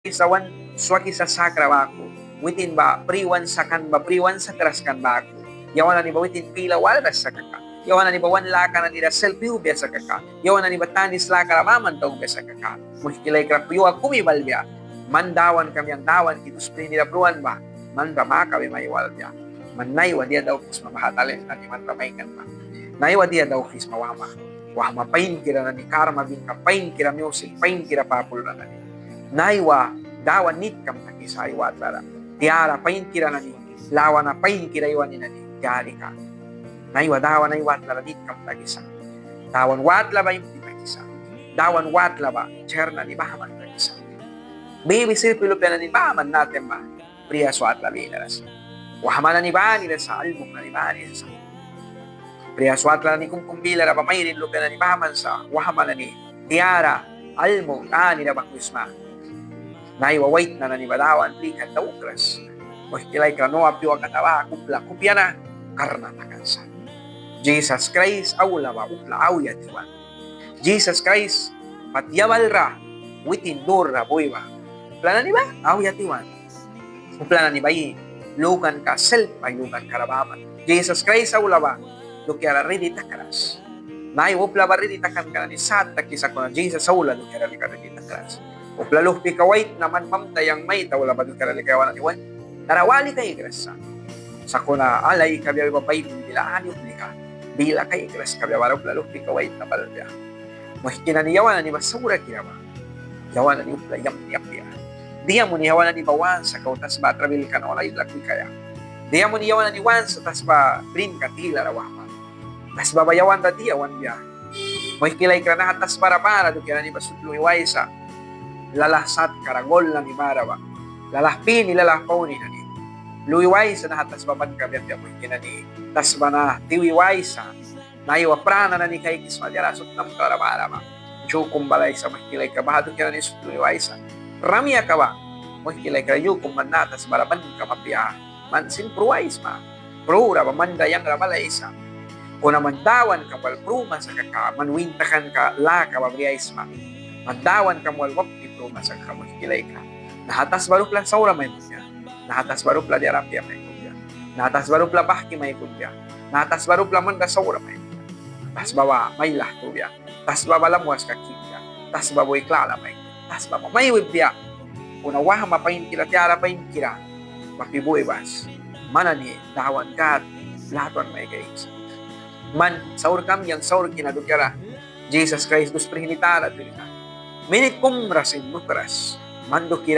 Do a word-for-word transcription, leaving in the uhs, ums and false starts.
Jisas wan swaki sa sakra baku. Witin ba pri wan sakan ba, pri wan sakras kan baku. Yawan nani ba witin pila walras sa kaka, yawan nani ba wan laka nani ra selp yabia sa kaka, yawan nani ba tanis laka ra baman daukbia sa kaka, muihki laikra, pyua kumi balbia. Man Dawankam, yang Dawanki dus prihni ra pruan ba, man ra makabi mai walbia. Man naiwa dia daukisma baha talent nani man ra maikan ba? Naiwa dia daukisma wahma? Wahma painkira nani, karma binka painkira, miusik painkira, papul ra nani. Naiwa Dawan nitkam takisa ai watla ra. Tiara painkira nani, lawana painkira aiwani nani, tiarika. Naiwa Dawan ai watla ra nitkam takisa. Dawan watla ba imti takisa. Dawan watla ba cher nani baman takisa. Bibi sirpi lupia nani baman natem ba, prias watla bilara sa. Wahma nani banira sa, almuk nani banira sa. Prias watla nani kumkum bilara ba mairin lupia nani baman sa, wahma nani, tiara, almuk anira banghwisma. Naiwa waitna nani ba Dawan plikan daukras. Muihki laikra, Noa pyua kata ba upla kupia na karna takan sa. Jisas Kraist aula ba upla auya tiwan. Jisas Kraist pat yabalra witin durra bui ba, upla nani ba auya tiwan. Upla nani ba ai lukanka selp ai lukanka ra baman. Jisas Kraist aula ba dukiara ridi takras. Naiwa upla ba ridi takanka nani sat takisa, kuna Jisas aula dukiara lika ridi takras. Upla luhpika waitna man mamta yang mai taula ba dukiara lika yawan nani wan nara wali kaikras sa. Sakuna alai kabia ba Baibil bila ani uplika bila kaikras kabia bara upla luhpika waitna balbia. Muihki nani, yawan nani ba saurakira ba, yawan nani upla yamni apia. Dia muni yawan nani ba wan sa kau tasba trabilka na wal ailal kaia? Dia muni yawan nani wan sa tasba brinka tilara wahma? Tasba ba yawan ra dia wanbia? Muihki laikra, naha tasba ra bara dukia nani ba sut lui waisa. Lalah satka ra gol nani bara ba, lalah pini, lalah pauni nani. Lui waisa naha tasba ban kabia apia, muihki nani. Tasba na tiwi waisa. Naiwa prana nani kaikisma diara sut nam klara bara ba. Yu kum balaisa, muihki laikra, baha dukia nani sut lui waisa. Rayakam ba, muihki laikra, yu kum man naha tasba ra ban kama apia. Man sin pruaisma. Prura ba man ra yang ra balaisa. Kuna man Dawankam wal pruma sa kaka, man win takanka laka ba briaisma. Man Dawankam wal wapki pruma sa kaka, muihki laikra, naha tasba ra upla saura mai munbia. Naha tasba ra upla diara apia mai munbia. Naha tasba ra upla bahki mai munbia. Naha tasba ra upla man ra saura mai munbia. Tasba ba mai lahtubia. Tasba ba lamwaska kibia. Tasba ba wi klala mai. Tasba ba mai wibia. Kuna wahma painkira, tiara painkira, mapi bui bas. Man nani Dawan Gad latwan mai kaikisa. Man saurkam, yang saurki na dukiara Jisas Kraist dus prihni tara twilkan. Minit kum ra sin lukras. Man duki